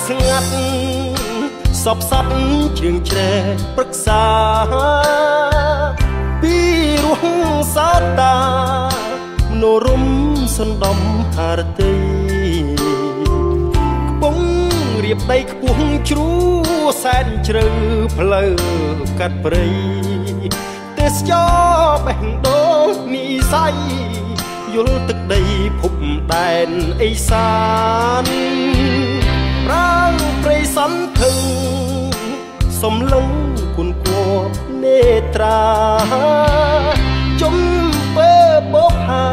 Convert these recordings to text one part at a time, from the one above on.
ស្ងាត់សពសត្វជ្រៀងជ្រែប្រឹក្សាពីរោះសោតាមនោរមសណ្ដំហារតីខ្ពង់រៀបដីខ្ពស់ជ្រូសែនជ្រៅផ្លូវកាត់ព្រៃទេសចរបេះដូងនិស័យយល់ទឹកដីភពដែនអេសានប្រាងព្រៃសន្ធឹងសំលឹងគុណគួបនេត្រាជុំពើបោផា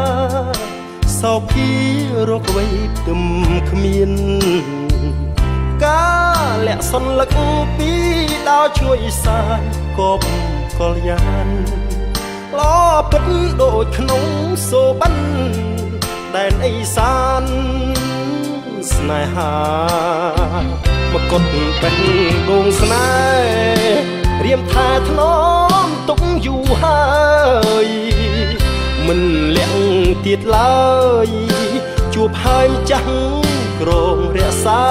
សោភីរកអ្វីទឹមគ្មានកាលៈសន្លឹកពីដោជួយសាយកបកលយានល្អពិតដូចក្នុងសូបិនដែនអេសានស្នេហាមកុដបេះដូងស្នេហ៍រៀមថែថ្នមទុកយូរហើយមិនលាក់ទៀតឡើយជួបហើយម្ចាស់ក្រងរក្សា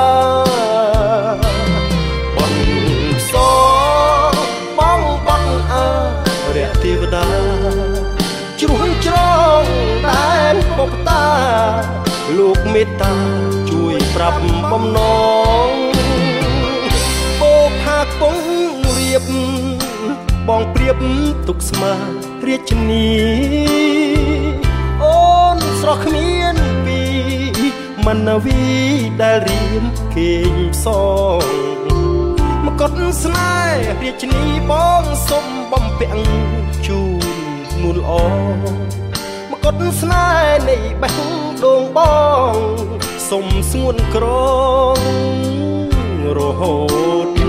បនផ្សងបងបនអារៈទេវតាជ្រុះច្រងដែនបុព្វតាលោកមេត្តាជួយប្រាប់បំណងបោផាគង់រៀបបងប្រៀបទុកស្មារាជនីអូនស្រស់គ្មានពីមនវីដែលរៀមគេងផ្សងមកុដស្នេហ៍រាជនីបងសុំបំពាក់ជូននួនល្អមកុដស្នេហ៍នៃបេះដូងបងសុំស្ងួនក្រងរហូត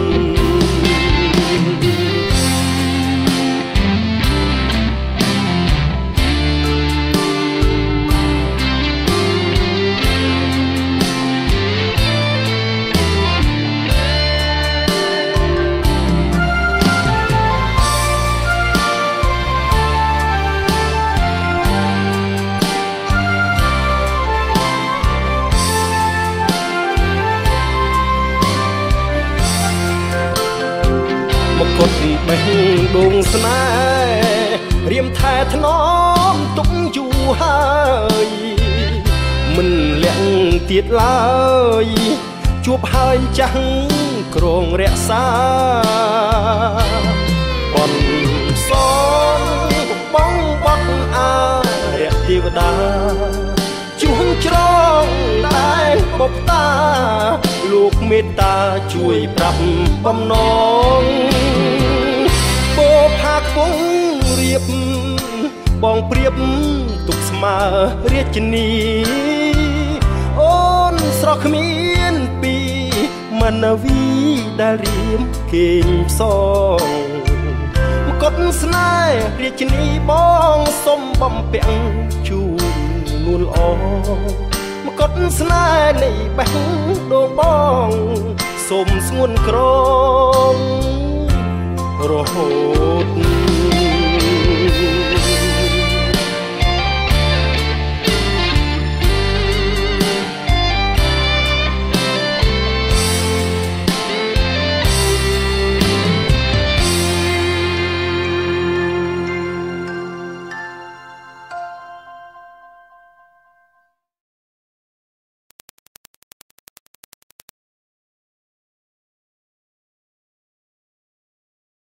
មកុដបេះដូងស្នេហ៍រៀមថែថ្នមទុកយូរហើយមិនលាក់ទៀតឡើយជួបហើយម្ចាស់ក្រងរក្សាបនផ្សងបងបត់អារៈទេវតាជ្រុះច្រងដែនបុព្វតាលោកមេត្តាជួយប្រាប់បំណងបោផាខ្ពង់រៀបបងប្រៀបទុកស្មើរាជនីអូនស្រស់គ្មានពីមនវីដែលរៀមគេងផ្សងមកុដស្នេហ៍រាជនីបងសុំបំពាក់ជូននួនល្អមកុដស្នេហ៍នៃបេះដូងបងសូមស្ងួនក្រងរហូត